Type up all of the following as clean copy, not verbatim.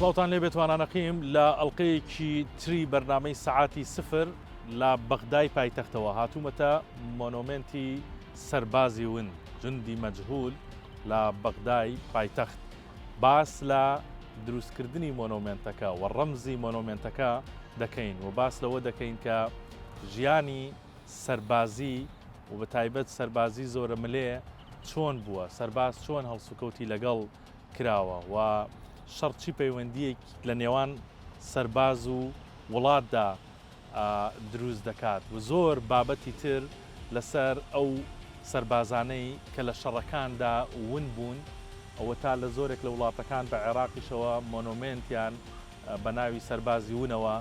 سڵاوتان لێبێت توانانەقیم لە ئەڵلقەیەکی تری بەرنامەی سەعاتی سفر لە بەغدای پایتەختەوە هاتوومەتە مۆنۆمێنتی سەربازی ون جندی مەجهول لە بەغدای پایتەخت باس لە دروستکردنی مۆنۆمێنتەکە و ڕەمزی مۆنۆمێنتەکە دەکەین و باس لەوە دەکەین کە ژیانی سەربازی و بە تایبەت سەربازی زۆرە ملێ چۆن بووە، سەرباز چۆن هەڵسوکەوتی لەگەڵ کراوە و شەڕ چی پەیوەندییەک لە نێوان سەرباز و وڵاتدا دروست دەکات و زۆر بابەتی تر لەسەر ئەو سەربازانەی کە لە شەڕەکاندا ون بوون، ئەوەتا لە زۆرێک لە وڵاتەکان بە عێراقیشەوە مۆنۆمێنتیان بە ناوی سەربازی ونەوە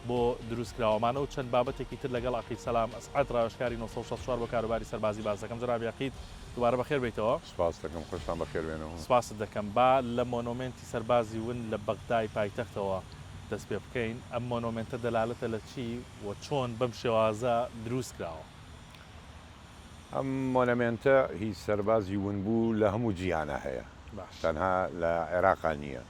بۆ دروست کراوە. ئەمانە و چەند بابەتێکی تر لەگەڵ عەقید سەلام ئەسعەد ڕاوێژکاری 964 بۆ کاروباری سەربازی باس دەکەم. جەنابی عەقید دووبارە بەخێر بێیتەوە. سپاست دەکەم، خۆشتان بەخێر بێنەوە. سپاست دەکەم. با لە مۆنۆمێنتی سەربازی ون لە بەغدای پایتەختەوە دەست پێ بکەین. ئەم مۆنۆمێنتە دەلالەتە لە چی و چۆن بەم شێوازە دروست کراوە؟ ئەم مۆنەمێنتە هی سەربازی ونبوو لە هەموو جیهانا هەیە تەنها لە عێراقا نییە.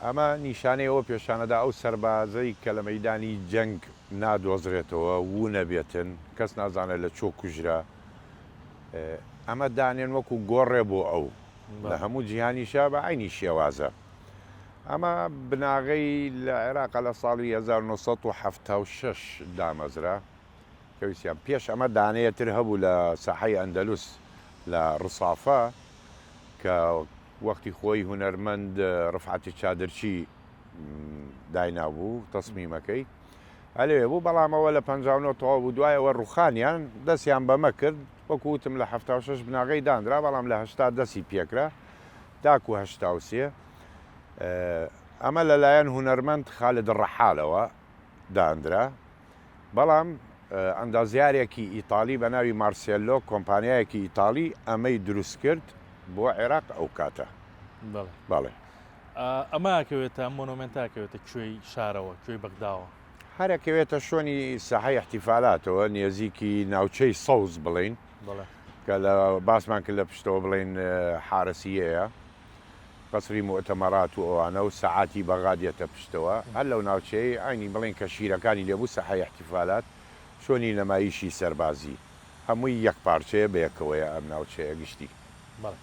ئەمە نیشانەی ئەوە پێشانەدا ئەو سەربازەی کە لە مەیدانی جەنگ نادۆزرێتەوە وونەبێتن کەس نازانێت لە چۆ کوژرا ئەمە دانێن وەکو گۆڕێ بۆ ئەو لە هەموو جیهانیشا بە عەینی شێوازە. ئەمە بناغەی لە عێراقا لە ساڵی 1976 دامەزرا کە ویستیان پێش ئەمە دانەیە تر هەبوو لە ساحەی ئەندەلوس لە ڕسافە کە وەختی خۆی هونەرمەند ڕفعەتی چادرچی داینابوو تەسمیمەکەی ئەلەوێ بوو بەڵام ئەوە لە 59 تەواو بوو دوای ئەوە ڕوخانیان دەستیان بەمە کرد وەکو وتم لە 76 بناغەی دانرا بەڵام لە 80 دەستی پێکرا تاکو 83 ئەمە لەلایەن هونەرمەند خالد ڕەحالەوە دانرا بەڵام ئەندازیارێکی ئیتاڵی بە ناوی مارسێلۆ کۆمپانیایەکی ئیتاڵی ئەمەی دروست کرد بۆ عێراق ئەو کاتە. بەڵێ. بەڵێ. ئەمە ئەکەوێتە، ئەم مۆنۆمێنتە ئەکەوێتە کوێی شارەوە، کوێی بەغداوە؟ هەر ئەکەوێتە شۆنی ساحەی ئیحتیفالاتەوە، نێزیکی ناوچەی سەوز بڵێین. بەڵێ. کە لە باسمان کرد لە پشتەوە بڵێین حارسییەیە. قەسری موئتەمەرات و ئەوانە و سەعاتی بەغا دێتە پشتەوە، هەر لەو ناوچەیەی عەینی بڵێین کە شیرەکانی لێ بوو ساحەی ئیحتیفالات، شۆنی نەمایشی سەربازی، هەمووی یەک پارچەیە بەیەکەوەیە ئەم ناوچەیە گشتی. بەڵێ.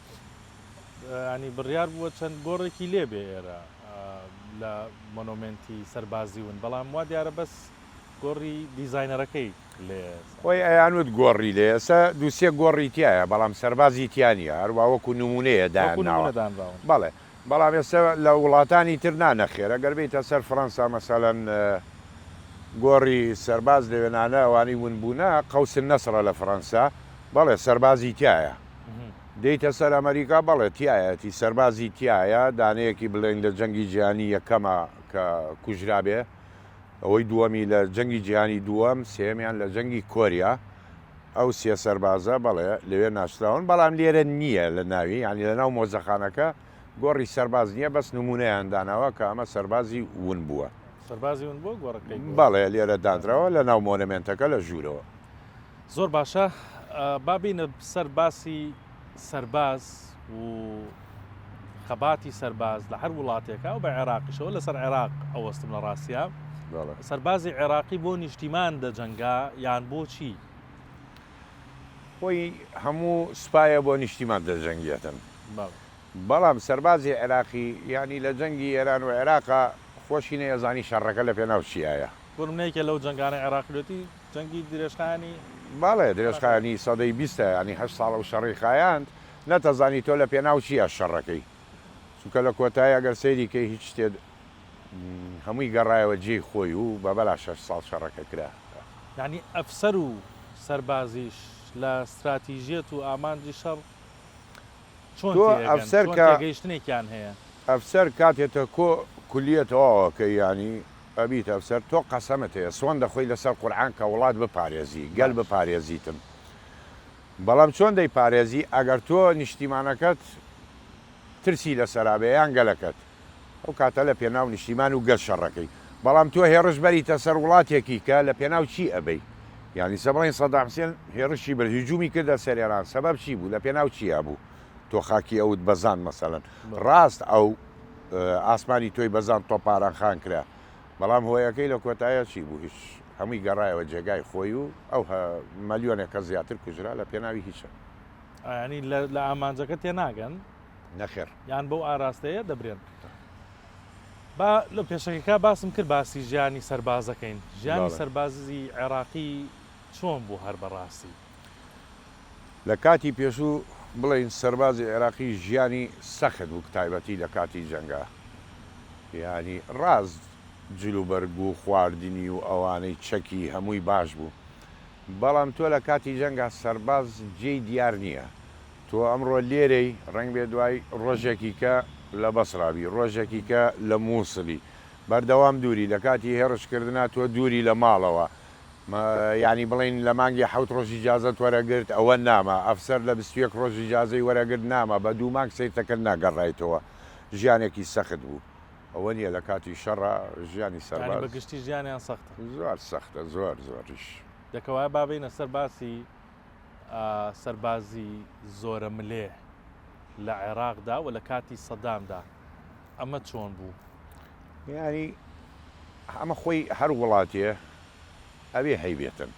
یانی بڕیار بووە چەند گۆڕێکی لێ بێ ئێرە لە مۆنۆمێنتی سەربازی ون، بەڵام وا دیارە بەس گۆڕی دیزاینەرەکەی لێیە ئێستا. خۆی ئەیانوت گۆڕی لێیە ئێستا دوو سێ گۆڕی تیایە بەڵام سەربازی تیا نیە هەروا وەکو نمونەیە دایان وەکو ناوە نمونە دانراون. بەڵێ بەڵام ئێستا لە وڵاتانی تر نا نەخێر ئەگەر بێیتە سەر فڕەنسا مەسەلەن گۆڕی سەرباز لەوێ نانە ئەوانەی ون بوونە قەوس النصرە لە فڕەنسا بەڵێ سەربازی تیایە دێیتە سەر ئەمەریکا بەڵێ تیایەتی سەربازی تیایە دانەیەکی بڵێین لە جەنگی جیهانی یەکەمە کە کوژرابێ ئەوەی دووەمی لە جەنگی جیهانی دووەم، سێیەمیان لە جەنگی کۆریا، ئەو سێ سەربازە بەڵێ لەوێ ناشتراون، بەڵام لێرە نییە لە ناوی، یانی لە ناو مۆزەخانەکە گۆڕی سەرباز نییە، بەس نموونەیان داناوە کە ئەمە سەربازی ون بووە. سەربازی ون بووە گۆڕەکەی بۆ؟ بەڵێ لێرە دانراوە لە ناو مۆنەمێنتەکە لە ژوورەوە. زۆر باشە با بێینە سەر باسی سەرباز و خەباتی سەرباز لە هەر وڵاتێکا و بە عێراقیشەوە لەسەر عێراق ئەوەستم لە ڕاستیا سەربازی عێراقی بۆ نیشتیمان دەجەنگا یان بۆ چی؟ خۆی هەموو سوپایە بۆ نیشتیمان دەجەنگێتن بەڵام سەربازی عێراقی یانی لە جەنگی ئێران و عێراقا خۆشی نەیەزانی شەڕەکە لە پێناو چیایە. بۆ نمونە یەکێ لەو جەنگانەی عێراقی لۆتی جەنگی درێژخایەنی. بەڵێ درێژخایەنی سەدەی بیستە یانی هەشت ساڵ ئەو شەڕەی خایاند نەتەزانی تۆ لە پێناو چیا شەڕەکەی چونکە لە کۆتایی ئەگەر سەیری کەی هیچ شتێ هەمووی گەڕایەوە جێی خۆی و بە بەلا شەش ساڵ شەڕەکە کرا. یانی ئەفسەر و سەربازیش لە ستراتیژیەت و ئامانجی شەڕ چۆن تۆ تێئەگەن؟ ئەفسەر چۆن کە تێگەیشتنێکیان هەیە؟ ئەفسەر کاتێ تە کۆ کولیە تەواوەکەی یانی ئەبیتە ئەفسەر تۆ قەسەمت هەیە سوەند دەخۆی لەسەر قورعان کە وڵات بپارێزی گەل باش. بپارێزیتن بەڵام چۆن دەیپارێزی ئەگەر تۆ نیشتیمانەکەت ترسی لەسەرا بێ یان گەلەکەت ئەو کاتە لە پێناو نیشتیمان و گەل شەڕەکەی بەڵام تۆ هێڕش بەریتە سەر وڵاتێکی کە لە پێناو چی ئەبەی یانی سە بڵێن سەدام حسێن هێڕشی برد هجومی کردە سەر ئێران سەبەب چی بوو لە پێناو چیا بوو تۆ خاکی ئەوت بەزاند مەسەلەن ڕاست ئەو. ئاسمانی تۆی بەزاند تۆپاران کرا بەڵام هۆیەکەی لە کۆتاییا چی بوو هیچ هەمووی گەڕایەوە جێگای خۆی و ئەو مەلیۆنێک کەس زیاتر کوژرا لە پێناوی هیچە. یانی لە ئامانجەکە تێناگەن؟ نەخێر. یان بەو ئاراستەیە دەبرێن. با لە پێشەکەکە باسم کرد باسی ژیانی سەربازەکەین. ژیانی سەربازی عێراقی چۆن بوو هەر بەڕاستی؟ لە کاتی پێشوو بڵێین سەربازی عێراقی ژیانی سەخت بوو تایبەتی لە کاتی جەنگا یانی ڕاست جلوبەرگ و خواردنی و ئەوانەی چەکی هەمووی باش بوو بەڵام تۆ لە کاتی جەنگا سەرباز جێی دیار نییە تۆ ئەمڕۆ لێرەی ڕەنگبێ دوای ڕۆژێکی کە لە بەسڕا بی ڕۆژێکی کە لە مووسڵی بەردەوام دووری لە کاتی هێڕش کردنا تۆ دووری لە ماڵەوە یانی بڵێین لە مانگی حەوت ڕۆژ ئیجازەت وەرەگرت ئەوە ناما، ئەفسەر لە 21 ڕۆژ ئیجازەی وەرەگرت ناما، بە دوو مانگ سەیرتەکرد ناگەڕایتەوە، ژیانێکی سەخت بوو. ئەوە نییە لە کاتی شەڕا ژیانی یانی بە سەرباز گشتی ژیانیان سەختە. زۆر سەختە، زۆر زۆریش. دە کەوایە با بێینە سەر باسی سەربازی زۆرەملێ لە عێراقدا و لە کاتی سەدامدا ئەمە چۆن بوو؟ یانی ئەمە خۆی هەر وڵاتێ ئەبێ هەیبێتن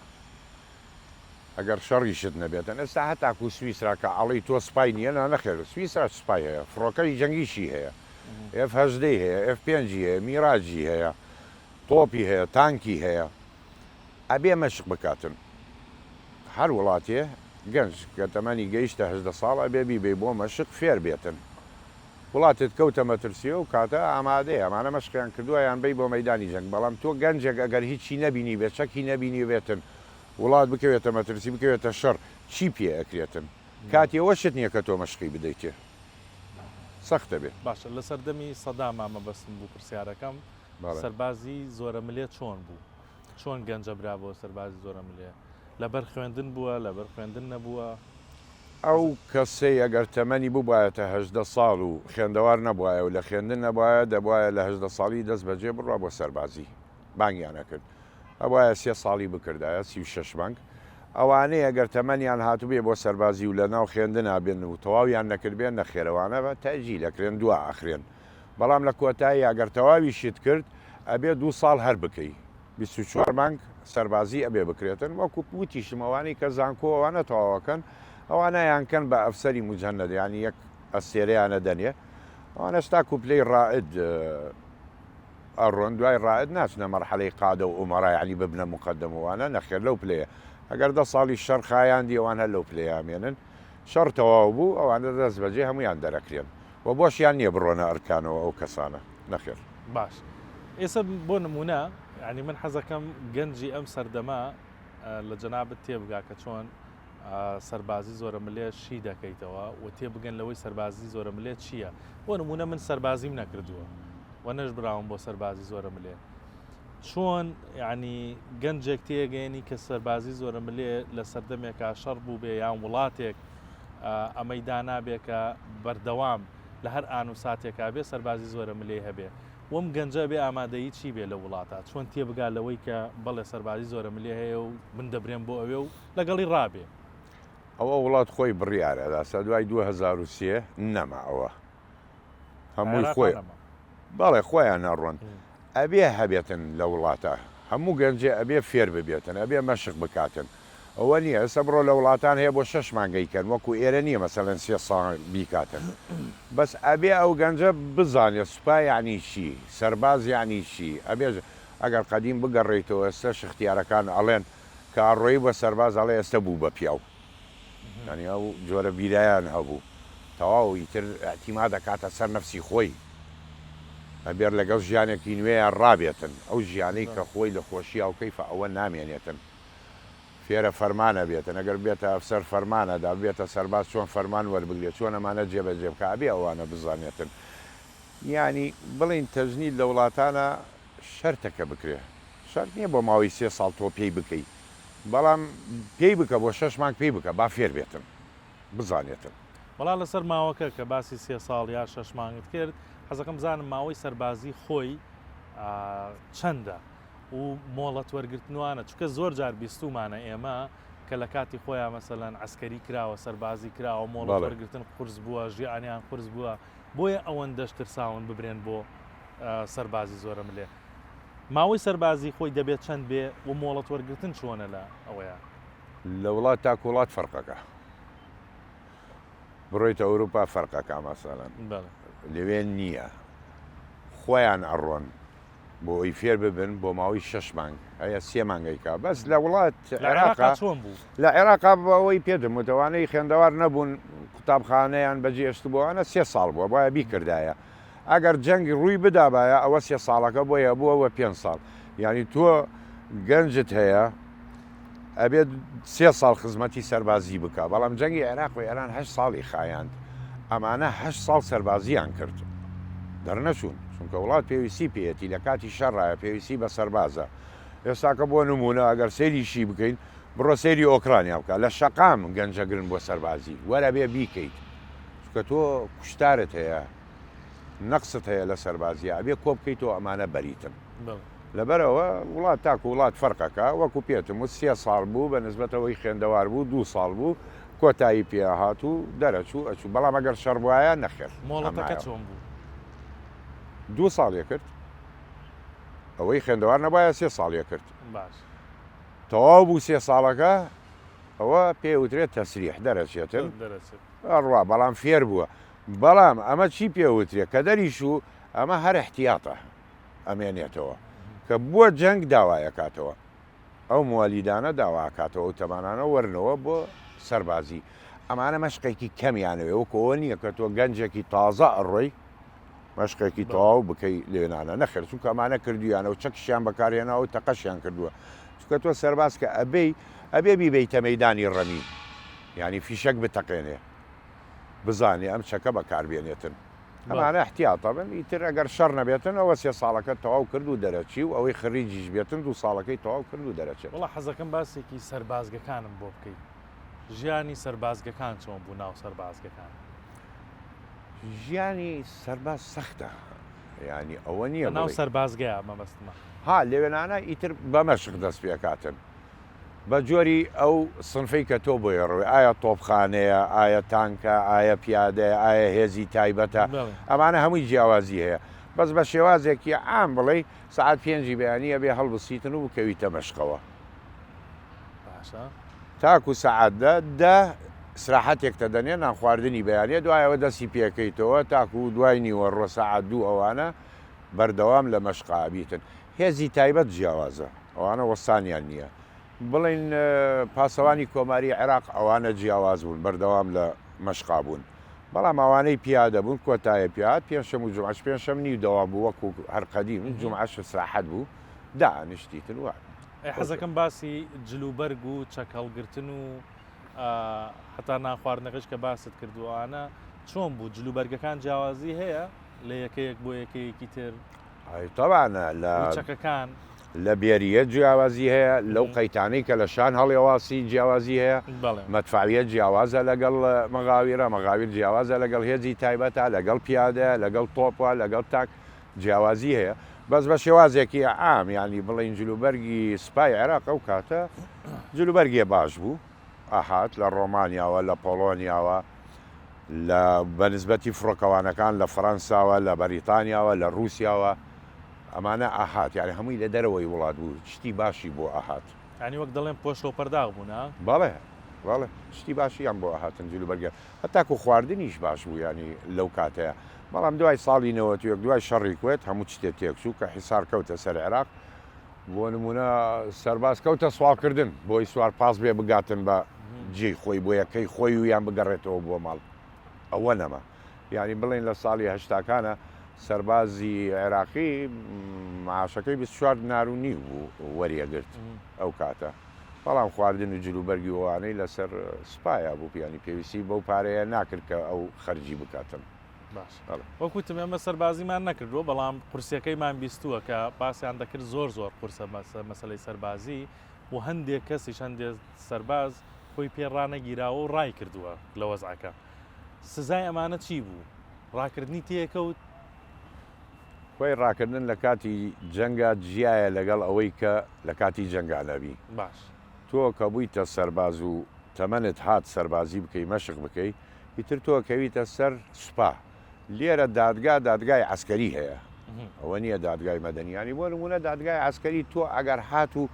ئەگەر شەڕیشت نەبێتن ئێستا هەتاکو سویسرا کە ئەڵێی تۆ سوپای نییە نا نەخێر سویسراش سوپای هەیە فڕۆکەی جەنگیشی هەیە ئێف هەژدەی هەیە ئێف پێنجی هەیە میراجی هەیە تۆپی هەیە تانکی هەیە ئەبێ مەشق بکاتن هەر وڵاتێ گەنج کە تەمەنی گەیشتە 18 ساڵ ئەبێ بیبەی بۆ مەشق فێر بێتن وڵاتت کەوتە مەترسی ئەو کاتە ئامادەیە ئەمانە مەشقیان کردوە یان بەی بۆ مەیدانی جەنگ بەڵام تۆ گەنجێک ئەگەر هیچی نەبینیبێ چەکی نەبینیبێتن وڵات بکەوێتە مەترسی بکەوێتە شەڕ چی پێ ئەکرێتن کاتی ئەوەشت نیە کە تۆ مەشقی بدەیتێ سەختە بێ. باشە لە سەردەمی سەداما مەبەستم بوو پرسیارەکەم سەربازی زۆرەملێ چۆن بوو؟ چۆن گەنجە برا بۆ سەربازی زۆرەملێ؟ لەبەر خوێندن بووە لەبەر خوێندن نەبووە؟ ئەو کەسەی ئەگەر تەمەنی ببوایەتە 18 ساڵ و خوێندەوار نەبوایە و لە خوێندن نەبوایە دەبوایە لە 18 ساڵی دەست بەجێ بڕوا بۆ سەربازی بانگیان ئەکرد ئەبوایە سێ ساڵی بکردایە 36 مانگ ئەوانەی ئەگەر تەمەنیان هاتوبێ بۆ سەربازی و لە ناو خوێندنا بن و تەواویان نەکردبێ نەخێر ئەوانە بە تەئجیل ئەکرێن دوا ئەخرێن بەڵام لە کۆتایی ئەگەر تەواویشت کرد ئەبێ دوو ساڵ هەر بکەی 24 مانگ سەربازی ئەبێ بکرێتن وەکو وتیشم ئەوانەی کە زانکۆ ئەوانە تەواوەکەن ئەوانە یان کەن بە ئەفسەری مجند یانی یەک ئەستێرەیانە دەنێ ئەوانەش تاکو پلەی ڕائد ئەڕۆن دوای ڕائد ناچنە مەرحەلەی قادە و ئومەرا یانی ببنە مقدم و وانە نەخێر لەو پلەیە ئەگەر دە ساڵی شەڕ خایاندی ئەوان هەر لەو پلەیە ئەمێنن شەڕ تەواو بوو ئەوانە دەست بەجێ هەموویان دەرەکرێن و بۆشیان نییە بڕۆنە ئەرکانەوە ئەو کەسانە نەخێر. باش ئێسە بۆ نمونە یانی من حەزەکەم گەنجی ئەم سەردەمە لە جەنابت تێبگا کە چۆن سەربازی زۆرەملێ شی دەکەیتەوە و تێبگەن لەوەی سەربازی زۆرەملێ چییە بۆ نمونە من سەربازیم نەکردووە و نەشبراوم بۆ سەربازی زۆرەملێ چۆن یعنی گەنجێک تێگەیەنی کە سەربازی زۆرەملێ لە سەردەمێکا شەڕ بوو بێ یان وڵاتێک ئەمەی دانابێ کە بەردەوام لە هەر ئان و ساتێکا بێ سەربازی زۆرەملێی هەبێ وەم گەنجە بێ ئامادەیی چی بێ لە وڵاتا چۆن تێبگا لەوەی کە بەڵێ سەربازی زۆرەملێ هەیە و من دەبرێم بۆ ئەوێ و لەگەڵی ڕابێ. ئەوە وڵات خۆی بڕیار ئەدا سا دوای 2003 نەما ئەوە هەمووی خۆی بەڵێ خۆیان ئەڕۆن ئەبێ هەبێتن لە وڵاتە هەموو گەنجێ ئەبێ فێر ببێتن ئەبێ مەشق بکاتن ئەوە نییە ئێستا بڕۆ لە وڵاتان هەیە بۆ شەش مانگ ئەیکەن وەکو ئێرە نییە مەسەلەن سێ ساڵ بیکاتن بەس ئەبێ ئەو گەنجە بزانێ سوپا یەعنی چی سەرباز یەعنی چی ئەبێ ئەگەر قەدیم بگەڕێیتەوە ئێستەش ئیختیارەکان ئەڵێن کە ئەڕۆیی بۆ سەرباز ئەڵێ ئێستە بوو بە پیاو یانی ئەو جۆرە بیرەیان هەبوو تەواو ئیتر ئیعتیماد ئەکاتە سەر نەفسی خۆی ئەبێ لەگەڵ ژیانێکی نوێیا ڕابێتن ئەو ژیانەی کە خۆی لە خۆشیا و کەیفە ئەوە نامێنێتن فێرە فەرمان ئەبێتن ئەگەر ببێتە ئەفسەر فەرمان ئەدا ببێتە سەرباز چۆن فەرمان وەربگرێ چۆن ئەمانە جێبەجێ بکا ئەبێ ئەوانە بزانێتن یانی بڵێین تەجنید لە وڵاتانا شەرتە کە بکرێ شەرت نیە بۆ ماوەی سێ ساڵ تۆ پێی بکەی بەڵام پێی بکە بۆ شەش مانگ پێی بکە با فێر بێتن بزانێتن. وەڵا لەسەر ماوەکە کە باسی سێ ساڵ یا شەش مانگت کرد حەزەکەم بزانم ماوەی سەربازی خۆی چەندە و مۆڵەت وەرگرتنوانە چونکە زۆر جار بیستومانە ئێمە کە لە کاتی خۆیان مەسەلەن عەسکەری کراوە سەربازی کراوە مۆڵەت وەرگرتن قورس بووە ژیانیان قورس بووە. بۆیە ئەوەندەش ترساون ببرێن بۆ سەربازی زۆرەملێ. ماوەی سەربازی خۆی دەبێت چەند بێ و مۆڵەت وەرگرتن چۆنە لە ئەوەیا؟ لە وڵات تاکو وڵات فەرقەکە. بڕۆیتە ئەوروپا فەرقەکە مەسەلەن لەوێ نییە خۆیان ئەڕۆن بۆ ئەوی فێر ببن بۆ ماوەی شەش مانگ هەیە سێ مانگەیکا بەس لە وڵات عێراقا چۆن بوو لە عێراقا بەوەی پێتم وتەوانەی خوێندەوار نەبوون قوتابخانەیان بەجێشت بۆوانە سێ ساڵ بووە وایە بیکردایە ئەگەر جەنگ ڕووی بدابایە ئەوە سێ ساڵەکە بۆیە بووە وە پێ ساڵ یعنی تۆ گەنجت هەیە ئەبێت سێ ساڵ خزمەتی سەربازی بکا بەڵام جەنگی عێراق و ئێران هەشت ساڵی خایاند ئەمانە هەشت ساڵ سەربازیان کرد دەرنەچوون چونکە وڵات پێویستی پێیەتی لە کاتی شەڕایە پێویستی بە سەربازە ئێستاکە بۆ نمونە ئەگەر سەیریشی بکەین بڕۆ سەیری ئۆکرانیا بکە لە شەقام گەنجەگرن بۆ سەربازی وەرە بێ بیکەیت چونکە تۆ کوشتارت هەیە نەقست هەیە لە سەربازیە ئەبێ کۆ بکەیتەوە ئەمانە بەریتن. لەبەرئەوە وڵات تاکو وڵات فەرقەکا، وەکو پێتم وت سێ ساڵ بوو بە نسبەت ئەوەی خوێندەوار بوو دوو ساڵ بوو کۆتایی پێ ئەهات و دەرەچوو ئەچوو، بەڵام ئەگەر شەڕ بوایە نەخێر مۆڵەتەکە ئەمایەوە. چۆن بوو؟ دوو ساڵی کرد، ئەوەی خوێندەوار نەبوایە سێ ساڵی کرد. باش. تەواو بوو سێ ساڵەکە ئەوە پێ وترێت تەسریح دەرەچێتن دەرەچێت. ئەڕوا بەڵام فێر بووە، بەڵام ئەمە چی پێ وترێ کە دەریشوو ئەمە هەر ئیحتیاتە. ئەمێنێتەوە کە بووە جەنگ داوای ئەکاتەوە ئەو موالیدانە داوا ئەکاتەوە ئەو تەمانانە وەرنەوە بۆ سەربازی ئەمانە مەشقێکی کەمیانەوێ وەکو ئەوە نییە کە تۆ گەنجێکی تازە ئەڕۆی مەشقێکی تەواو بکەی لێنانە نەخێر چونکە ئەمانە کردویانە و چەکشیان بەکارهێناوە و تەقەشیان کردووە چونکە تۆ سەرباز کە ئەبێی ئەبێ بیبەیتە مەیدانی ڕەمی یعنی فیشەک بتەقێنێ بزانێ ئەم چەکە بەکاربێنێتن ئەمانە احتیاطە بن ئیتر ئەگەر شەڕ نەبێتن ئەوە سێ ساڵەکەت تەواو کرد و دەرەچی و ئەوەی خریجیش بێتن دوو ساڵەکەی تەواو کرد و دەرەچێت. وەڵا حەزەکەم باسێکی سەربازگەکانم بۆ بکەی ژیانی سەربازگەکان چۆن بوو ناو سەربازگەکان؟ ژیانی سەرباز سەختە یانی ئەوە نییە لە ناو سەربازگەیا مەبەستمە. ها لەوێنانە ئیتر بە مەشق دەست پێکاتن. بە جۆری ئەو سنفەی کە تۆ بۆی ئەڕۆی، ئایا تۆپخانەیە، ئایا تانکە، ئایا پیادەیە، ئایا هێزی تایبەتە، ئەمانە هەمووی جیاوازی هەیە. بەس بە شێوازێکی عام بڵێی سەعات پێنجی بەیانی ئەبێ هەڵبسیتن و بکەویتە مەشقەوە. باشە. تاکو سەعات دە، دە ئیسراحەتێکتە دەنێ نان خواردنی بەیانیە، دوای ئەوە دەستی پێکەیتەوە تاکو دوای نیوەڕۆ سەعات دوو ئەوانە بەردەوام لە مەشقا ئەبیتن. هێزی تایبەت جیاوازە ئەوانە وەستانیان نییە بڵێین پاسەوانی کۆماری عێراق ئەوانە جیاواز بوون بەردەوام لە مەشقا بوون بەڵام ئەوانەی پیادە بوون کۆتایە پیاد پێنجشەم و جومعەش پێنجشەم نیو دەوام بوو وەکو هەر قەدیم جومعەش سراحەت بوو دانیشتیتن وە ئەی حەزەکەم باسی جلوبەرگ و چەک هەڵگرتن و هەتا نان خواردنەکەش کە باست کرد و ئەوانە چۆن بوو جلوبەرگەکان جیاوازی هەیە لە یەکەیەک بۆ یەکەیەکی تر؟ ئەی تەبعەن لە چەکەکان. لە بێریە جیاوازی هەیە، لەو قەیتانەی کە لە شان هەڵیەواسی جیاوازی هەیە، مەدفەعیە جیاوازە لەگەڵ مەغاویرە، مەغاویر جیاوازە لەگەڵ هێزی تایبەتە، لەگەڵ پیادەیە، لەگەڵ تۆپە، لەگەڵ تانک جیاوازی هەیە، بەس بە شێوازێکی عام یانی بڵێین جلوبەرگی سوپای عێراق ئەو کاتە جلوبەرگێ باش بوو ئەهات لە ڕۆمانیاوە، لە پۆڵۆنیاوە، لە بە نسبەتی فڕۆکەوانەکان لە فەرەنساوە، لە بەریتانیاوە، لە ڕووسیاوە ئەمانە ئەهات یانی هەمووی لە دەرەوەی وڵات بوو شتی باشی بۆ ئەهات. یانی وەک دەڵێن پۆشتە و پەرداخ بوون ها؟ بەڵێ بەڵێ شتی باشیان بۆ ئەهاتن جلوبەرگیان هەتاکوو خواردنیش باش بوو یانی لەو کاتەیا بەڵام دوای ساڵی 91 دوای شەڕی کوێت هەموو شتێ تێکچوو کە حیسار کەوتە سەر عێراق بۆ نموونە سەرباز کەوتە سواڵکردن بۆی سوار پاس بێ بگاتن بە جێی خۆی بۆ یەکەی خۆی و یان بگەڕێتەوە بۆ ماڵ ئەوە نەما یانی بڵێن لە ساڵی هەشتاکانە سەربازی عێراقی معاشەکەی 24 دینار و نیو بوو وەریەگرت ئەو کاتە بەڵام خواردن و جلوبەرگی ئەوانەی لەسەر سوپایا بوو یانی پێویستی بەو پارەیە ناکرد کە ئەو خەرجی بکاتن. باش وەک وتم ئێمە سەربازیمان نەکردووە بەڵام قورسیەکەیمان بیستووە کە باسیان دەکرد زۆر زۆر قورسە مەسەلەی سەربازی و هەندێک کەسیش هەندێک سەرباز خۆی پێ ڕانەگیراوە و ڕای کردووە لە وەزعەکە سزای ئەمانە چی بوو ڕاکردنی تێکەوت؟ خۆی ڕاکردن لە کاتی جەنگا جیایە لەگەڵ ئەوەی کە لە کاتی جەنگا نەبی. باش. تۆ کە بوویتە سەرباز و تەمەنت هات سەربازی بکەی مەشق بکەی ئیتر تۆ ئەکەویتە سەر سوپا. لێرە دادگا دادگای عەسکەری هەیە ئەوە نییە دادگای مەدەنی یانی بۆ نمونە دادگای عەسکەری تۆ ئەگەر هاتوو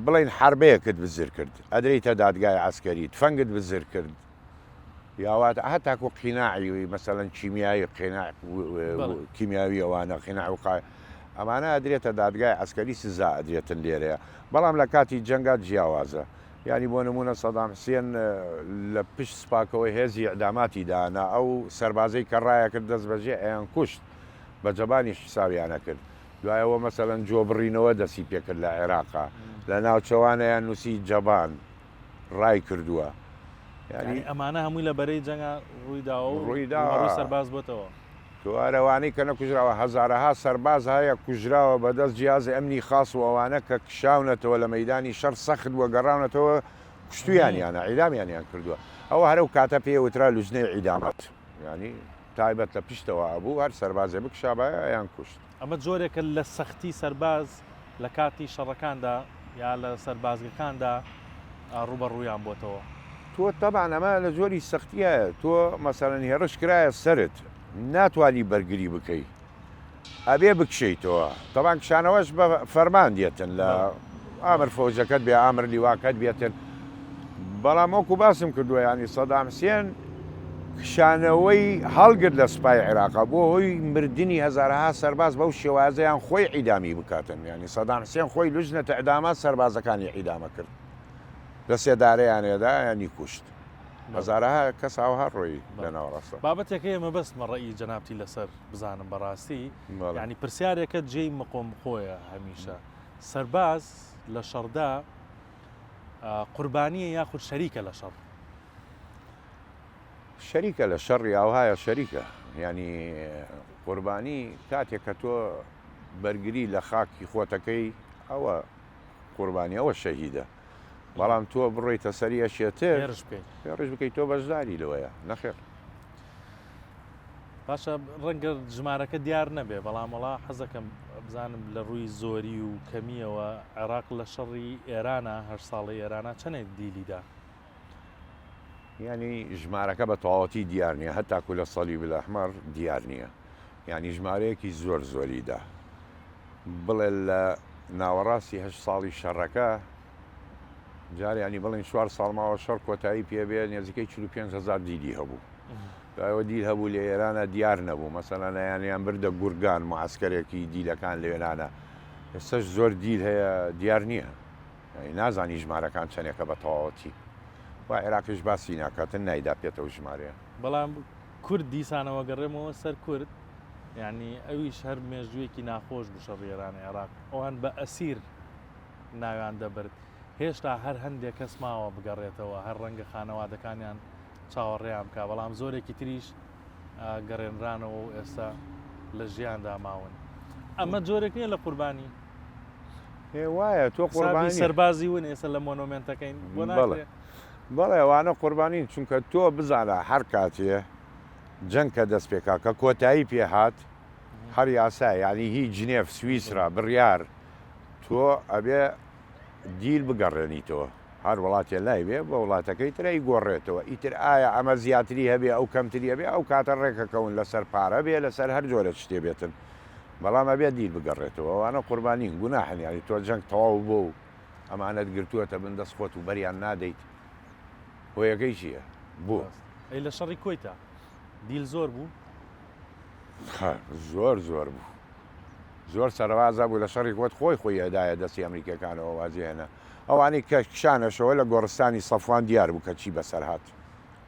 بڵین حربەیەکت بزر کرد ئەدرێیتە دادگای عەسکەری تفەنگت بزر کرد یاوات هەتاکو قیناعی مەسەلەن کیمیایی قیناع کیمیاوی ئەوانە قیناع وقای ئەمانە ئەدرێتە دادگای عەسکەری سزا ئەدرێتن لێرەیە بەڵام لە کاتی جەنگا جیاوازە یانی بۆ نموونە سەدام حسێن لە پشت سپاکەوە هێزی ئیعداماتی دانا، ئەو سەربازەی کە ڕایەکرد دەست بەجێ ئەیانکوشت، بە جەبانیش حسابیان ئەکرد. دوای ئەوە مەسەلەن جۆ بڕینەوە دەستی پێکرد لە عێراقا، لە ناوچەوان ئەیان نووسی جەبان ڕای کردووە. یانی ئەمانە هەمووی لە بەرەی جەنگا ڕووی داوە و ڕووبەڕووی سەرباز بۆتەوە. تۆ هەر ئەوانەی کە نەکوژراوە هەزارەها سەرباز هەیە کوژراوە بە دەست جیهاز ئەمنی خاص و ئەوانە کە کشاونەتەوە لە مەیدانی شەڕ سەخت بووە گەڕاونەتەوە کوشتویانیانە عیدامیانیان کردووە ئەوە هەر ئەو کاتە پێی وترا لوجنەی عیدامات یانی تایبەت لە پشتەوە ئەبوو هەر سەربازێ بکشابایە ئەیان کوشت. ئەمە جۆرێکە لە سەختی سەرباز لە کاتی شەڕەکاندا یا لە سەربازگەکاندا ڕووبەڕوویان بۆتەوە. تۆ تەبعەن ئەمە لە جۆری سەختیایە تۆ مەسەلەن هێڕش کرایە سەرت ناتوانی بەرگری بکەی ئەبێ بکشێیتەوە تەبعەن کشانەوەش بە فەرمان دێتن لە ئامر فەوجەکەت بێ ئامر لیواکەت بێتن بەڵام وەکو باسم کردووە ینی سەدام حسێن کشانەوەی هەڵگرت لە سوپای عێراقا بۆ هۆی مردنی هەزارەها سەرباز بەو شێوازەیان خۆی عیدامی بکاتن ینی سەدام حسێن خۆی لوجنە ئیعدامات سەربازەکانی عیدامە کرد لە سێدارەیانێدا ینی کوشت هەزارەها کەس ئاوها ڕۆی لە ناوەڕاستە. بابەتێک هەیە مەبەستمە ڕەئی جەنابتی لەسەر بزانم بەڕاستی یانی پرسیارێکە جێی مقۆمقۆیە هەمیشە سەرباز لە شەڕدا قوربانیە یاخود شەریکە لە شەڕ؟ شەریکە لە شەڕی ئاوهایە شەریکە یانی قوربانی کاتێک کە تۆ بەرگری لە خاکی خۆتەکەی ئەوە قوربانی ئەوە شەهیدە بەڵام تۆ بڕۆیتە سەر یەکێتر هێرش بکەیت هێڕش بکەیت تۆ بەشداری لەوەیە نەخێر. باشە ڕەنگە ژمارەکە دیار نەبێ بەڵام وەڵا حەزەکەم بزانم لە ڕووی زۆری و کەمیەوە عێراق لە شەڕی ئێرانە هەر ساڵی ئێرانە چەندێک دیلیدا؟ یانی ژمارەکە بە تەواوەتی دیار نییە هەتاکو لە سەلیب الاحمر دیار نییە یانی ژمارەیەکی زۆر زۆری دا بڵێ لە ناوەڕاستی هەشت ساڵی شەڕەکە جار ینی بڵین چوار ساڵ ماوە شەڕ کۆتایی پێبێ نێزیکەی 45 هزار دیلی هەبوو دوایەوە دیل هەبوو لە ئێرانە دیار نەبوو مەسەلەن ئەیانیان بردە گورگان معسکەرێکی دیلەکان لەوێنانە ئێستاش زۆر دیل هەیە دیار نییە یانی نازانی ژمارەکان چەنێکە بە تەواوەتی و عێراقیش باسی ناکاتن نایدا پێتەوە ژمارەیە. بەڵام کورد دیسانەوە گەڕێمەوە سەر کورد یانی ئەویش هەر مێژوویەکی ناخۆش بوو شەڕی ئێران عێراق ئەوان بە ئەسیر ناویان دەبرد هێشتا هەر هەندێک کەس ماوە بگەڕێتەوە هەر ڕەنگە خانەوادەکانیان چاوەڕێیان بکا بەڵام زۆرێکی تریش گەڕێنرانەوە و ئێستا لە ژیاندا ماون ئەمە جۆرێک نییە لە قوربانی هێ وایە تۆ قوربانی سەربازی ون ئێستا لە مۆنۆمێنتەکەین بۆ ناکرێ بەڵێ ئەوانە قوربانین چونکە تۆ بزانە هەر کاتێ جەنگ کە دەست پێکا کە کۆتایی پێ هات هەر یاسا یعنی هی جنێف سویسرا بڕیار تۆ ئەبێ دیل بگەڕێنیتەوە هەر وڵاتێ لای بێ بە وڵاتەکەی تر ئەیگۆڕێتەوە ئیتر ئایا ئەمە زیاتری هەبێ ئەو کەمتری هەبێ ئەو کاتە ڕێکەکەون لەسەر پارە بێ لەسەر هەر جۆرە شتێ بێتن بەڵام ئەبێ دیل بگەڕێتەوە ئەوانە قوربانین گوناحن یانی تۆ جەنگ تەواو بۆ و ئەمانەت گرتووەتە بن دەست خۆت و بەریان نادەیت هۆیەکەی چییە بۆ؟ ئەی لە شەڕی کۆیتا دیل زۆر بوو؟ زۆر زۆر بوو زۆر سەربازا بوو لە شەڕی کۆت خۆی خۆی ئەدایە دەستی ئەمریکیەکانەوە وازی هێنا ئەوانەی کە کشانەشەوە لە گۆڕستانی سەفوان دیار بوو کە چی بەسەر هات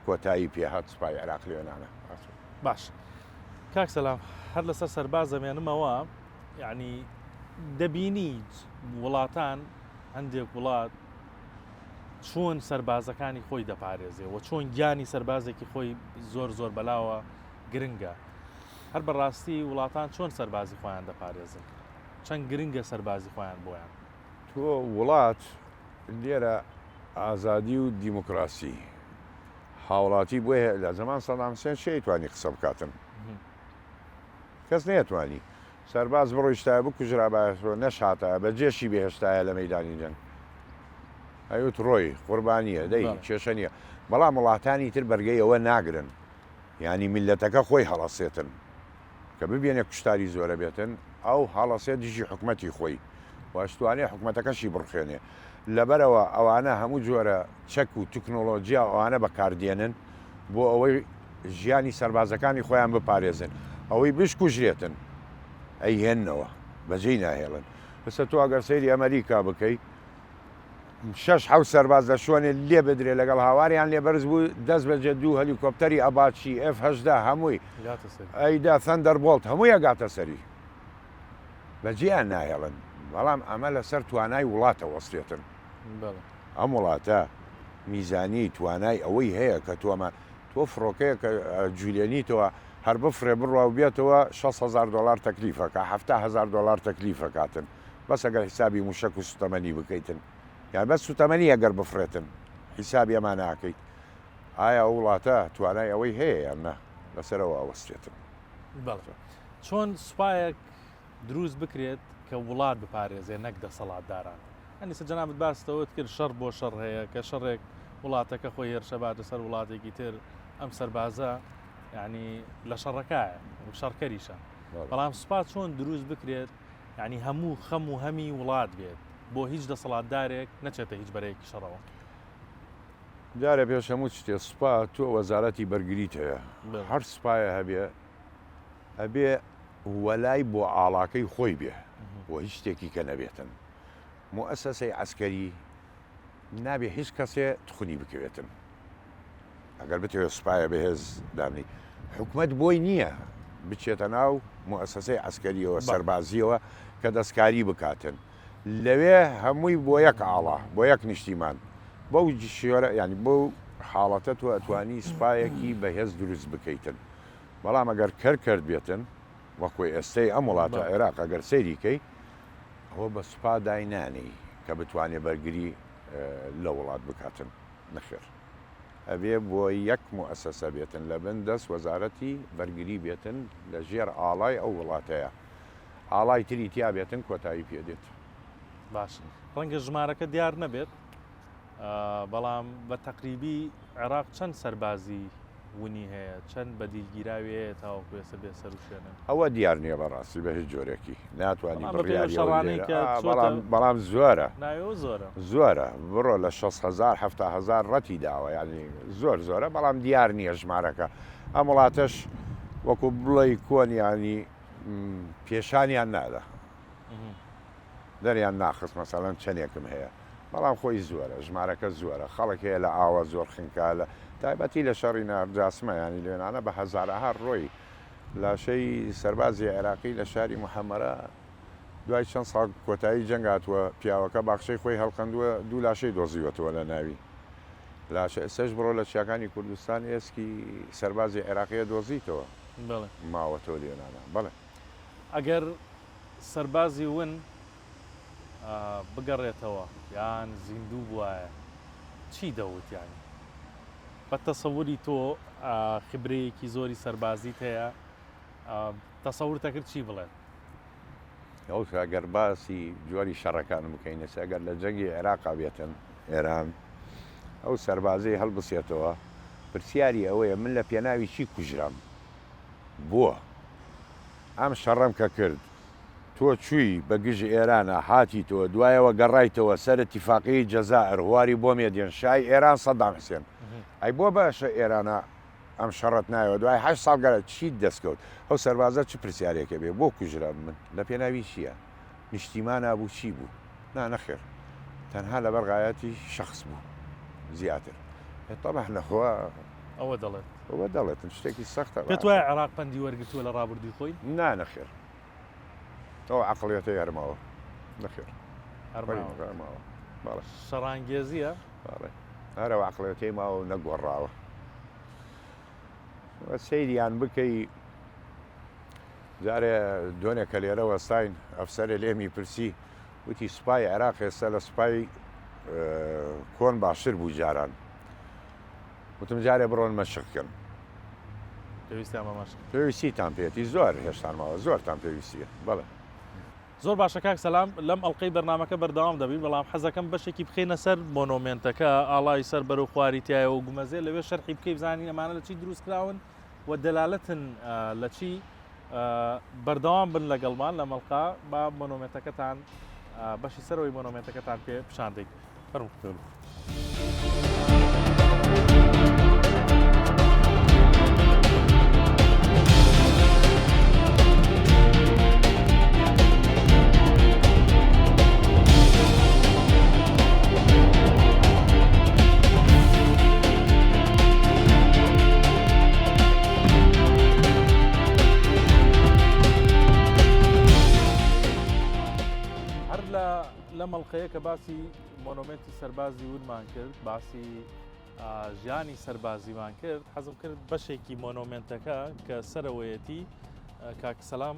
کۆتایی پێ هات سوپای عێراق لێنانە. باش کاک سەلام هەر لەسەر سەرباز دەمێنمەوە یعنی دەبینی وڵاتان هەندێک وڵات چۆن سەربازەکانی خۆی دەپارێزێ و چۆن گیانی سەربازێکی خۆی زۆر زۆر بەلاوە گرنگە هەر بەڕاستی وڵاتان چۆن سەربازی خۆیان دەپارێزن چەند گرنگە سەربازی خۆیان بۆیان. تۆ وڵات لێرە ئازادی و دیموکراسی هاوڵاتی بۆی هەیە لە زەمان سەدام حسێن چێ توانی قسە بکاتن کەس نەیەتوانی سەرباز بڕۆیشتایە بکوژرابایەتەوە نەشهاتایە بە جێشی بهێشتایە لە مەیدانی جەنگ ئەیوت ڕۆی قوربانیە دەی کێشە نییە بەڵام وڵاتانی تر بەرگەی ئەوە ناگرن. یانی میللەتەکە خۆی هەڵەسێتن کە ببینێ کوشتاری زۆرە بێتن ئەو هەڵەسێ دژی حکومەتی خۆی و ئەشتوانێ حکومەتەکەشی بڕخێنێ لەبەرئەوە ئەوانە هەموو جۆرە چەک و تکنۆڵۆجیا و ئەوانە بەکاردێنن بۆ ئەوەی ژیانی سەربازەکانی خۆیان بپارێزن ئەوەی بشکوژرێتن ئەیهێننەوە بەجێی ناهێڵن ئێستا تۆ ئەگەر سەیری ئەمەریکا بکەی شەش حەوت سەرباز لە شوێنێ لێ بدرێ لەگەڵ هاواریان لێ بەرز بوو دەست بەجێ دوو هەلیکۆپتەری ئەباچی ئێف 18 هەمووی ئەیدا ثەندەربۆڵت هەمووی ئەگاتە سەری بەجێیان ناهێڵن بەڵام ئەمە لەسەر توانای وڵاتە وەستێتن ئەم وڵاتە میزانی توانای ئەوەی هەیە کە تۆمە تۆ فڕۆکەیە کە جولێنیتەوە هەر بفرێ بڕوا و بێتەوە 6 هزار دلار تەکلیفەکە 7 هزار دلار تەکلیفەکاتن بەس ئەگەر حیسابی موشەک و سوتەمەنی بکەیتن یان بەس سوتەمەنی ئەگەر بفڕێتن حیسابی ئەمانە ئەکەیت ئایا ئەو وڵاتە توانای ئەوەی هەیە یان نا لەسەرەوە ئەوەستێتن. بەڵێ چۆن سوپایەک دروست بکرێت کە وڵات بپارێزێ نەک دەسەڵاتداران ئەنیسە جەنابت باستەوەت کرد شەڕ بۆ شەڕ هەیە کە شەڕێک وڵاتەکە خۆی هێرشە باتە سەر وڵاتێکی تر ئەم سەربازە یعنی لە شەڕەکایە شەڕکەریشە بەڵام سوپا چۆن دروست بکرێت یانی هەموو خەم و هەمی وڵات بێت بۆ هیچ دەسەڵاتدارێک نەچێتە هیچ بەرەیەکی شەڕەوە. جارێ پێش هەموو شتێ سوپا تۆ وەزارەتی بەرگریت هەیە هەر سوپایە هەبێ ئەبێ وەلای بۆ ئاڵاکەی خۆی بێ بۆ هیچ شتێکی کە نەبێتن موئەسەسەی عەسکەری نابێ هیچ کەسێ تخونی بکەوێتن ئەگەر بتەوێت سوپایە بەهێز دابنێی حکومەت بۆی نییە بچێتە ناو موئەسەسەی عەسکەریەوە سەربازیەوە کە دەستکاری بکاتن لەوێ هەمووی بۆ یەک ئاڵا بۆ یەک نیشتیمان بەو شێرە ینی بەو حاڵەتە تۆ ئەتوانی سوپایەکی بەهێز دروست بکەیتن بەڵام ئەگەر کەر کرد بێتن وەکو ئێستەی ئەم وڵاتە عێراق ئەگەر سەیری کەی ئەوە بە سوپا داینانێی کە بتوانێ بەرگری لە وڵات بکاتن نەخێر ئەبێ بۆ یەک موئەسەسە بێتن لە بن دەست وەزارەتی بەرگری بێتن لە ژێر ئاڵای ئەو وڵاتەیە ئاڵای تری تیا بێتن کۆتایی پێ دێت. باش ڕەنگە ژمارەکە دیار نەبێت بەڵام بە تەقریبی عێراق چەند سەربازی ونی هەیە چەند بەدیل گیراوی هەیە تاوەکو ئێستا بێ سەروشوێنن؟ ئەوە دیار نییە بەڕاستی بە هیچ جۆرێکی ناتوانی بڕیاری ئەوە بدەی بەڵام بەڵام زۆرە ناوێەوە زۆرە زۆرە بڕۆ لە 6 هەزار 70 هەزار ڕەتی داوە یعنی زۆر زۆرە بەڵام دیار نییە ژمارەکە ئەم وڵاتەش وەکو بڵێی کۆن یعنی پێشانیان نادا دەریان ناخست مەسەلەن چەنێکم هەیە بەڵام خۆی زۆرە ژمارەکە زۆرە خەڵک هەیە لە ئاوە زۆر خنکا لە تایبەتی لە شەڕی نارجاسمە ینی لێنانە بە هەزارەها ڕۆی لاشەی سەربازی عێراقی لە شاری محەمەرە دوای چەند ساڵ کۆتایی جەنگ هاتووە پیاوەکە باخچەی خۆی هەڵقەندووە دوو لاشەی دۆزیوەتەوە لە ناوی لاشە ئێستاش بڕۆ لە چیاکانی کوردستان ئێسکی سەربازی عێراقیە دۆزیتەوە ماوەتەوە لێنانە بەڵێ. ئەگەر سەربازی ون بگەڕێتەوە یان زیندوو بوایە چی دەوت یانی بە تەسەوری تۆ خبرەیەکی زۆری سەربازیت هەیە تەسەورت دەکرد چی بڵێت؟ ئەوسا گەر باسی جۆری شەڕەکان بکەین ئێستا گەر لە جەنگی عێراقا بێتن ئێران ئەو سەربازەی هەڵبسێتەوە پرسیاری ئەوەیە من لە پێناوی چی کوژرام بۆ ئەم شەڕەم کە کرد تۆ چووی بە گژ ئێرانا هاتیتەوە دوایەوە گەڕایتەوە سەر اتفاقیەی جەزائر هواری بۆمێدێن شای ئێران سەدام حسێن ئەی بۆ باشە ئێرانا ئەم شەڕەت نایەوە دوای هەشت ساڵ گەرا چیت دەست کەوت ئەو سەربازە چ پرسیارێکە بێ بۆ کوژرام من لە پێناوی چیە نیشتیمانا بوو چی بوو نا نەخێر تەنها لەبەر غایەتی شەخس بوو زیاتر تەبعەن نەخوا ئەوە دەڵێت. ئەوە دەڵێتن شتێکی سەختە پێت وایە عێراق پەندی وەرگرتووە لە ڕابردووی خۆی؟ نا نەخێر ئەو عەقڵیەتەی هەر ماوە نەخێر هەر ماوە هەر ماوە بەڵێ شەڕانگێزییە؟ بەڵێ هەر ئەو عەقڵیەتەی ماوە و نەگۆڕاوە سەیریان بکەی جارێ دۆنێ کە لێرە وەستاین ئەفسەرێ لێمی پرسی وتی سوپای عێراق ئێستا لە سوپای کۆن باشتر بوو جاران وتم جارێ بڕۆن مەشق کەن. پێویستیان بە مەشق. پێویستیتان پێیەتی زۆر هێشتان ماوە زۆرتان پێویستیە بەڵێ. زۆر باشە کاک سەلام لەم ئەڵقەی بەرنامەکە بەردەوام دەبین بەڵام حەزەکەم بەشێکی بخەینە سەر مۆنۆمێنتەکە ئاڵای سەر بەرەو خواری تایەوە گومەزێ لەوێ شەرحی بکەی بزانین ئەمانە لە چی دروست کراون. و دەلالەتن لە چی؟ بەردەوام بن لەگەڵمان لە مەڵقا با مۆنۆمێنتەکەتان بەشی سەرەوەی مۆنۆمێنتەکەتان پێ پیشان دەین. فەرموو. هەر لە لەم ئەڵقەیە کە باسی مۆنۆمێنتی سەربازی ونمان کرد باسی ژیانی سەربازیمان کرد حەزم کرد بەشێکی مۆنۆمێنتەکە کە سەرەوەیەتی کاک سەلام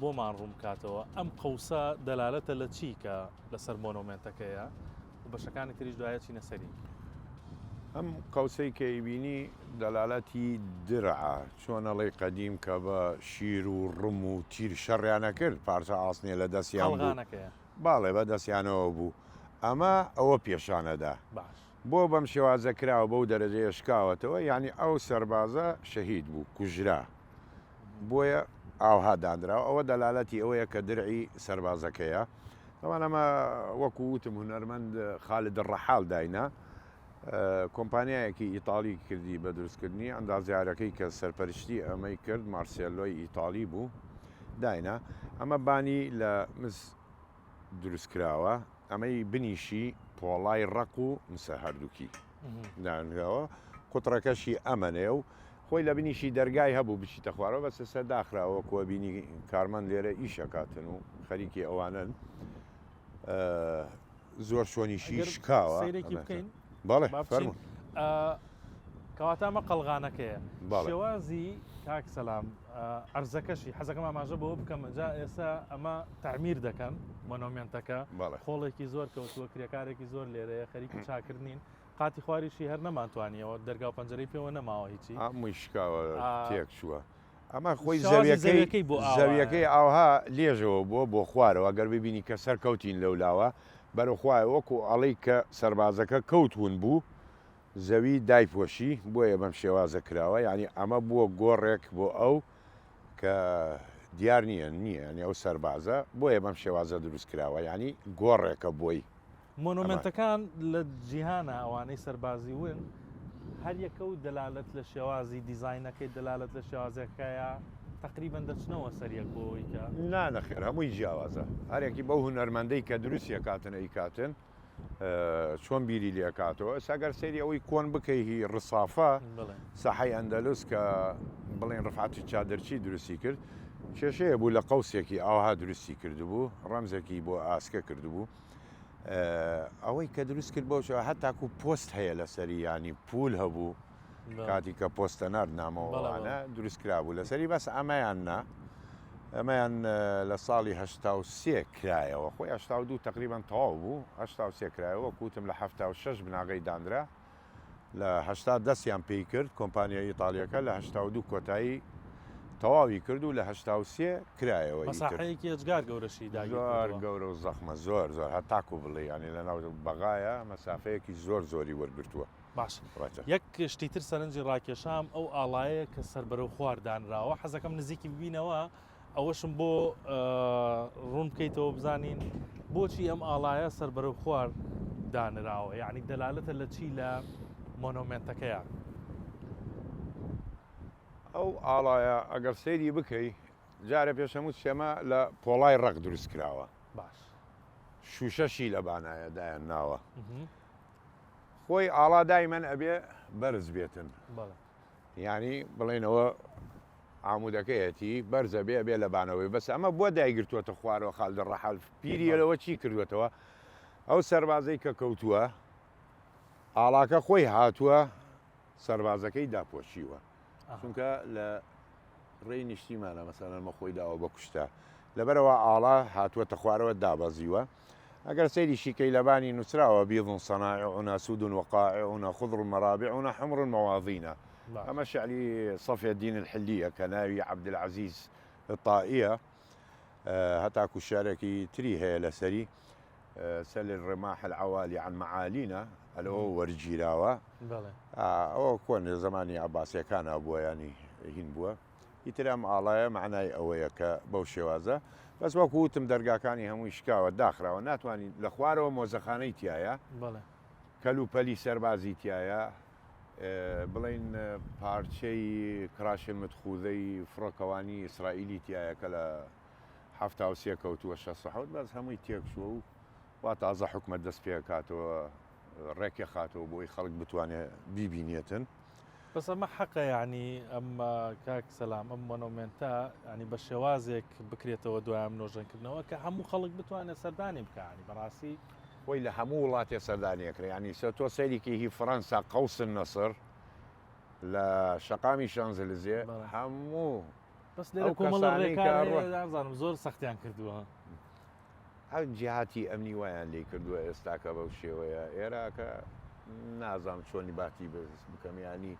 بۆمان ڕوون بکاتەوە ئەم قەوسە دەلالەتە لە چی کە لەسەر مۆنۆمێنتەکەیە و بەشەکانی تریش دوایە چینە سەری. ئەم قەوسەی کە ئەیبینی دەلالەتی درعە، چۆن ئەڵێی قەدیم کە بە شیر و ڕم و تیر شەڕیان ئەکرد پارچە ئاسنێ لە دەستیان بوو، قەڵغانەکەیە. بەڵێ بە دەستیانەوە بوو، ئەمە ئەوە پێشان ئەدا. باش. بۆ بەم شێوازە کراوە بەو دەرەجەیە شکاوەتەوە یانی ئەو سەربازە شەهید بوو، کوژرا. بۆیە ئاوها دانراوە ئەوە دەلالەتی ئەوەیە کە درعی سەربازەکەیە تەوان ئەمە وەکو وتم هونەرمەند خالد ڕەحال داینا کۆمپانیایەکی ئیتاڵی کردی بە دروستکردنی ئەندازیارەکەی کە سەرپەرشتی ئەمەی کرد مارسێلۆی ئیتاڵی بوو داینا ئەمە بانی لە مس دروستکراوە ئەمەی بنیشی پۆڵای ڕەق و مسە هەردووکی دانراوە قوتڕەکەشی ئەمەنێ و خۆی لە بنیشی دەرگای هەبوو بچیتە خوارەوە بەس ئێستا داخراوە وەکو ئەبینی کارمەند لێرە ئیش ئەکاتن و خەریکی ئەوانەن زۆر شۆنیشی ئەگەر شکاوە سەیرێکی بکەین بەڵێ با بچین فەرموو کەواتە ئەمە قەڵغانەکەیە بەڵێ شێوازی کاک سەلام عەرزەکەشی حەزەکەم ئاماژە بەوە بکەم جا ئێستا ئەمە تەعمیر دەکەن مۆنۆمێنتەکە بەڵێ خۆڵێکی زۆر کەوتووە کرێکارێکی زۆر لێرەیە خەریکی چاکردنین قاتی خواریشی هەر نەمانتوانیەوە دەرگا و پەنجەرەی پێوە نەماوە هیچی. هەمووی شکاوە تێک چووە. ئەمە خۆی شێوازی زەویەکەی زەویەکەی بۆ ئاوایە. زەویەکەی ئاوها لێژەوە بووە بۆ خوارەوە گەر ببینی کە سەرکەوتین لەو لاوە بەرەو خوایە وەکو ئەڵێی کە سەربازەکە کەوت ون بوو زەوی دایپۆشی بۆیە بەم شێوازە کراوە یانی ئەمە بووە گۆڕێک بۆ ئەو کە دیار نییە نییە یانی ئەو سەربازە بۆیە بەم شێوازە دروست کراوە یانی گۆڕێکە بۆی. مۆنۆمێنتەکان لە جیهانا ئەوانەی سەربازی ون هەر یەکە و دەلالەت لە شێوازی دیزاینەکەی دەلالەت لە شێوازەکەیە تقریبا دەچنەوە سەر یەک بۆ ئەوەی کە. نا نەخێر هەمووی جیاوازە هەرێکی بەو هونەرمەندەی کە دروستی ئەکاتن ئەیکاتن چۆن بیری لێ ئەکاتەوە ئێستا گەر سەیری ئەوەی کۆن بکەی هی ڕسافە ساحەی ئەندەلوس کە بڵێن ڕفعەتی چادرچی دروستی کرد کێشەیە بوو لە قەوسێکی ئاوها دروستی کردبوو ڕەمزێکی بۆ ئاسکە کردبوو ئەوەی کە دروست کرد بۆ هەتاکو پۆست هەیە لەسەری ینی پول هەبوو کاتی کە پۆستە نارد نامەوەوانە دروست کرابوو لەسەری بەس ئەمەیان نا ئەمەیان لە ساڵی 83 کرایەوە خۆی 82 تقریبان تەواو بوو 83 کرایەوە کوتم لە 76 بناغەی دانرا لە 80 دەستیان پێی کرد کۆمپانیا ئیتالیەکە لە 82 کۆتایی تەواوی کرد و لە 83 کرایەوە مەساحەیەکی ئێجگار گەورەشی داگیر زۆر گەورە و زەخمە زۆر زۆر هەتاکو بڵێ یانی لە ناو بەغایە مەسافەیەکی زۆر زۆری وەرگرتووە. باش یەک شتی تر سەرنجی ڕاکێشام ئەو ئاڵایەیە کە سەر بەرەو خوار دانراوە حەزەکەم نزیکی ببینەوە ئەوەشم بۆ ڕوون بکەیتەوە بزانین بۆچی ئەم ئاڵایە سەر بەرەو خوار دانراوە یعنی دەلالەتە لە چی لە مۆنۆمێنتەکەیە ئەو ئاڵایە ئەگەر سەیری بکەی جارە پێش هەموو شێمە لە پۆڵای ڕەق دروست کراوە باش شوشەشی لە بانایە دایان ناوە خۆی ئاڵا دایمەن ئەبێ بەرز بێتن یانی بڵێنەوە عامودەکەیەتی بەرزە بێ بێ لە بانەوەی بەس ئەمە بۆ دایگرتووەتە خوارەوە خالد ڕەحال پیریە لەوە چی کردوێتەوە ئەو سەربازەی کە کەوتووە ئاڵاکە خۆی هاتووە سەربازەکەی داپۆشیوە چونکە لە ڕێی نیشتیمانە مەسەلەن مە خۆی داوە بە کوشتە لەبەرئەوە ئاڵا هاتووەتە خوارەوە دابەزیوە ئەگەر سەیریشی کەی لەبانی نووسراوە بيض صنائعنا سود وقائعنا خضر مرابعنا حمر مواضينا ئەمە شعری صفی الدین الحلیە کە ناوی عەبدالعەزیز الطائیە هەتاکو شعرێکی تری هەیە لەسەری سل الرماح العوالي عن معالينا ئەلەوە وەرگیراوە ئەوە کۆن لە زمانی عەباسیەکانە بووە ینی. هین بووە ئیتر ئەم ئاڵایە مەعنای ئەوەیە کە بەو شێوازە بەس وەکو وتم دەرگاکانی هەمووی شکاوە داخراوە ناتوانین لە خوارەوە مۆزەخانەی تایە کەلوپەلی سەربازی تایە بڵین پارچەی کراشن متخوزەی فڕۆکەوانی ئیسرائیلی تایە کە لە 73 کەوتووە 67 بەس هەمووی تێکچووە و وا تازە حکومەت دەست پێکاتەوە ڕێکێخاتەوە بۆی خەڵک بتوانێت بیبینێتن. بەس ئەمە حەقە یانی ئەم کاک سەلام ئەم مۆنۆمێنتە ینی بە شێوازێک بکرێتەوە دوای ئەم نۆژەنکردنەوە کە هەموو خەڵک بتوانێت سەردانی بکە ینی بەڕاستی. خۆی لە هەموو وڵاتێ سەردانی ئەکرێ یانی سە تۆ سەیری کەی هی فڕەنسا قەوس النصر لە شەقامی شانزلزێ هەموو بەس لێرە کۆمەڵە ڕێکار هەیە نازانم زۆر سەختیان کردووە. هەر جیهاتی ئەمنی وایان لێی کردووە ئێستاکە بەو شێوەیە ئێراکە نازانم چۆنی باتی بکەم یانی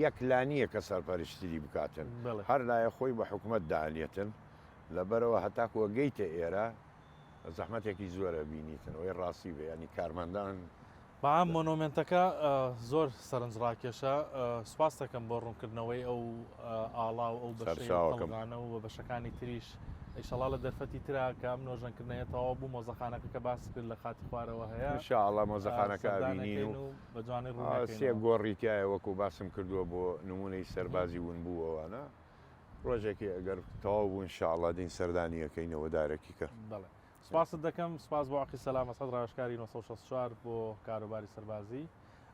یەک لا نییە کە سەرپەرشتری بکاتن هەر لایە خۆی بە حکومەت دانێتن لەبەرەوە هەتاکو گەیتە ئێرە زەحمەتێکی زۆرە بینیتن ئەوەی ڕاستی بێ ینی کارمەندان بەعام مۆنۆمێنتەکە زۆر سەرنجڕاکێشە، سوپاست دەکەم بۆ ڕوونکردنەوەی ئەو ئاڵا و ئەو بەشەی قەڵغانە و بەشەکانی تریش. ئیشەڵا لە دەرفەتی ترا کە ئەم نۆژەنکردنەیە تەواو بوو مۆزەخانەکە کە باست کرد لە قاتی خوارەوە هەیە ان شاء اللە مۆزەخانەکە ئەبینین و سەردانەکەین و بە جوانی ڕوون سێ ئەکەینەوە. گۆڕی تیایە وەکو باسم کردووە بۆ نموونەی سەربازی ونبوو ئەوانە ڕۆژێکی ئەگەر تەواو بوو ان شاء اللە دێین سەردانی ئەکەینەوە دارەکیکە. بەڵێ سپاست دەکەم، سپاس بۆ عەقید سەلام ئەسعەد ڕاوێژکاری 964 بۆ کاروباری سەربازی.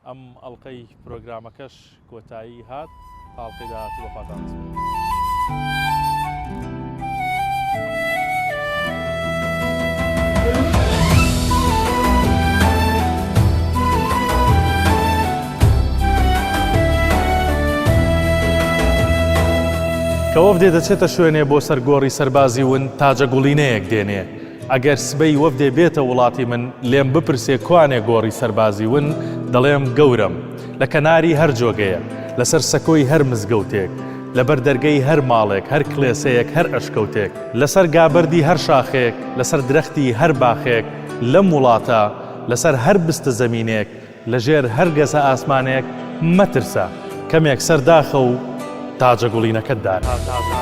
ئەم ئەڵقەی پرۆگرامەکەش کۆتایی هات، تا ئەڵقەی داهاتوو بە خواتان دەسپێرم. کە وەفدێ دەچێتە شوێنێ بۆ سەر گۆڕی سەربازی ون تاجەگوڵینەیەک دێنێ. ئەگەر سبەی وەفدێ بێتە وڵاتی من لێم بپرسێ کوانێ گۆڕی سەربازی ون دەڵێم گەورەم لە کەناری هەر جۆگەیە لەسەر سەکۆی هەر مزگەوتێک لەبەر دەرگەی هەر ماڵێک هەر کڵێسەیەک هەر ئەشکەوتێک لەسەر گابەردی هەر شاخێک لەسەر درەختی هەر باخێک لەم وڵاتە لەسەر هەر بستە زەمینێک لە ژێر هەر گەزە ئاسمانێک مەترسە کەمێک سەر داخە و تاجەگوڵینەکەت دانێ.